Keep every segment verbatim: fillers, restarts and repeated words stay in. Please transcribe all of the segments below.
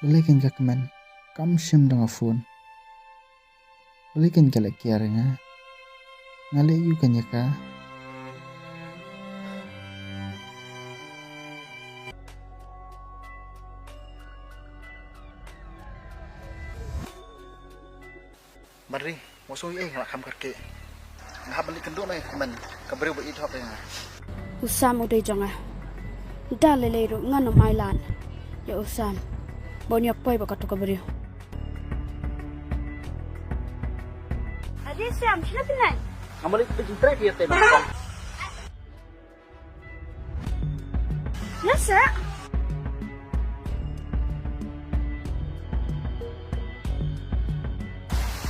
Balei kan ka kmen kam shim da nga phone? Balei kan ka leh kiar ïa nga? Nga leh ïu kan ïa ka? Ban ri, mo shu ei nga la kham kyrkieh. Nga hap ban leit kynduh noh ïa ka kmen, ka briew ba ïeit hok ïa nga. U Sam u dei jong nga. Da lei lei ruh ngan ym ailad ïa u Sam ba un ïa poi bad kato ka briew. Ade Sam, shano phi leit? Nga ma leit peit jingtrei phi ïa te na kong. Ïa seh.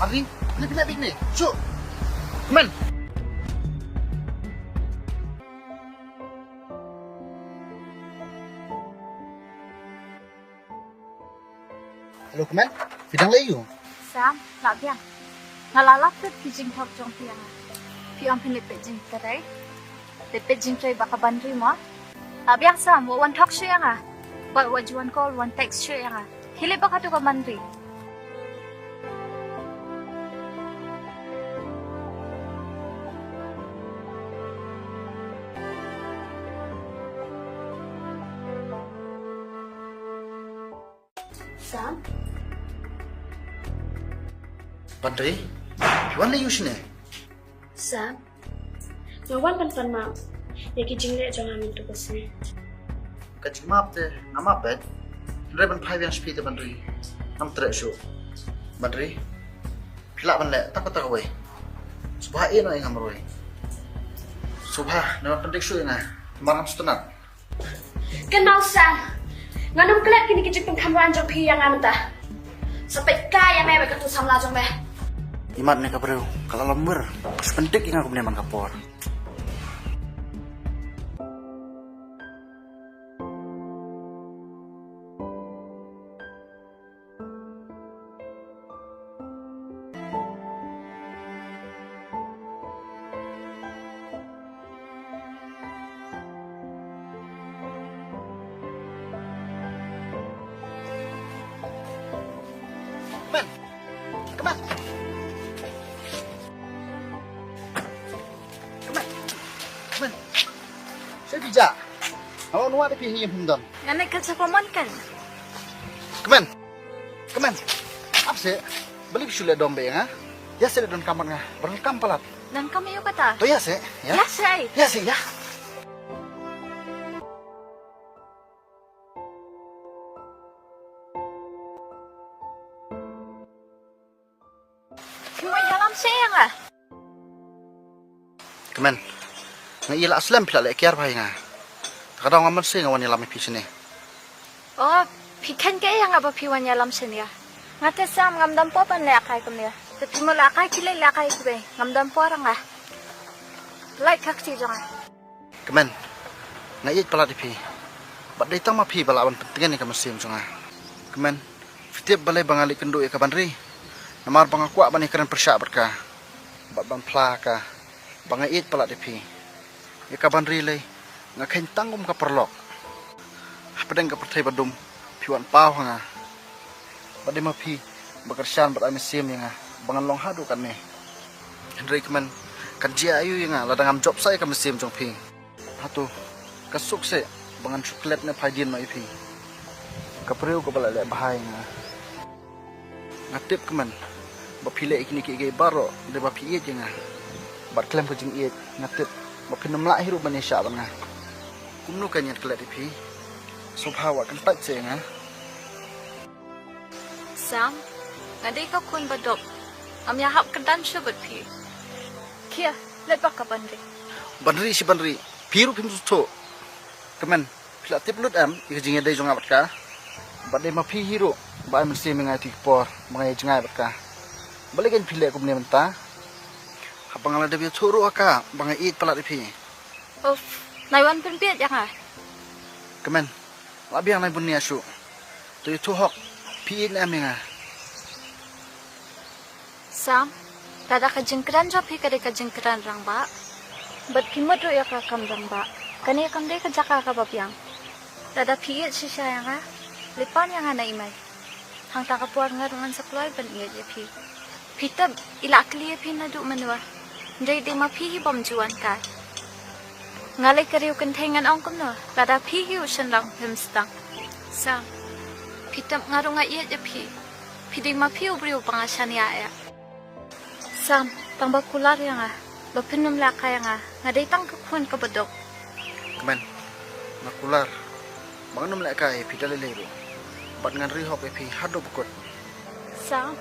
Arni, ni pina bik ni. Shu. Kmen. Hello, kmen. Phi dang leh ïu? Sam, lah biang. Nga la lap tip ki jingthok jong phi ïa nga. Phi ong phin leit peit jingtrei. Leit peit jingtrei bad ka Ban Ri mo. Lah biang Sam, wat wan thok shuh ïa nga. Bad wat ju wan call, wan text shuh ïa nga. Khie leit bad kato ka Ban Ri. Sam? Ban Ri, phi wan leh ïu shane? Sam, nga wan ban pan map ïa ki jingleh jong nga mynta ka sngi. Ka jingmap te nga map beit. Hynrei ban phai biang sha phi te Ban Ri, ngam treh shuh. Ban Ri, phi lah ban leh tang kata kawei. Sngewbha ïeh noh ïa nga marwei. Sngewbha, ne wan pyndik shuh ïa nga. Namar ngam sngewtynnat. Kynmaw Sam, ngan ym klet kine ki jingpynkham ran jong phi ïa nga mynta. Sa peit kai ïa me bad katu samla jong me. Imat ne ka briew ka la lom wir. Shu pyndik ïa nga kumne man ka por. Kmen. Kmen. Kmen. Kmen. Shu phi jah. Nga wan wad ïa phi ha ïing phim don. Nga leit kyrpad sha pamon kan. Kmen. Kmen. Ap seh. Balei phi shu leh dom beit ïa nga? Ïa seh leh donkam bad nga. Ba donkam palat. Donkam ïa kata. To ïa seh, ïa. Ïa seh. Ïa seh, ïa. Phi wan ïalam seh ïa nga. Kmen, nga ïa la slem phi la leh kiar bha ïa nga. Te ka daw ngam mynsiem nga wan ïalam ïa phi shane. Oh, phi khein kaei ïa nga ba phi wan ïalam shane? Nga te Sam ngam don por ban leh kai kumne. Te phi mut leh kai, khie leit leh kai kumne. Ngam don por ïa nga. Lait ka kti jong nga. Kmen, nga ïeit palat ïa phi. Bad dei tang ma phi ba lah ban pyntngen ïa ka mynsiem jong nga. Kmen, phi tip balei ba nga leit kynduh ïa ka Ban Ri? Namar ba nga kwah ban ïakren pyrshah bad ka. Bad ban phla ka ba nga ïeit palat ïa phi. Ïa ka Ban Ri lei nga khein tang kum ka paralok. Hapdeng ka pyrthei ba dum phi wan paw ha nga. Bad dei ma phi ba kyrshan bad ai mynsiem ïa nga ba ngan long haduh katne. Hynrei Kmen, kan jia aïu ïa nga lada ngam jop sa ïa ka mynsiem jong phi? Hato ka suk seh ba ngan shu klet ne phai dien noh ïa phi, ka briew kaba la leh bha ïa nga? Nga tip Kmen ba phi leh ïa kine kiei kiei baroh dei ba phi ïeit ïa nga. Bad khlem ka jingïeit nga tip ba phin ym lah hi ruh ban ïaishah bad nga. Kumno kan ïa klet ïa phi? Sngewbha wat kyntait seh ïa nga. Sam, nga dei ka khun ba duk. Ngam ïahap kyrdan shuh bad phi. Khie, leit bad ka Ban Ri. Ban Ri shi Ban Ri, phi ruh phim sngewthuh. Kmen, phi la tip lut em ïa ka jingïadei jong nga bad ka? Bad dei ma phi hi ruh ba ai mynsiem ïa nga ïa ki por ba nga ïa jngai bad ka. Balei kan phi leh kumne mynta? Haba nga la dep ïathuh ruh ha ka ba nga ïeit palat ïa phi. Uff, nai wan pynbieit ïa nga. Kmen, lah biang, nai bun nia shuh. To ïathuh hok, phi ïeit ne em ïa nga? Sam, lada ka jingkren jong phi ka dei ka jingkren rangbah, bad phi mut ruh ïa ka kam rangbah, kane kam dei ka jaka kaba biang. Lada phi ïeit shisha ïa nga, leit pan ïa nga na i mei. Hangta ka por nga ruh ngan sa kloi ban ïeit ïa phi. Phi tip, i la kylli ïa phi naduh mynno. Dei dei ma phi hi bym ju wan kai. Nga lei ka riew kynthei ngan ong kumno, lada phi hi u shynrang phim sdang. Sam, phi tip nga ruh nga ïeit ïa phi. Phi dei ma phi u briew ba nga shaniah ïa. Sam, tang ba kular ïa nga, ba phin ym leh kai ïa nga, nga dei tang ka khun kaba duk. Kmen, nga kular ba ngan ym leh kai ïa phi da lei lei ruh. Bad ngan ri hok ïa phi haduh ba kut. Sam.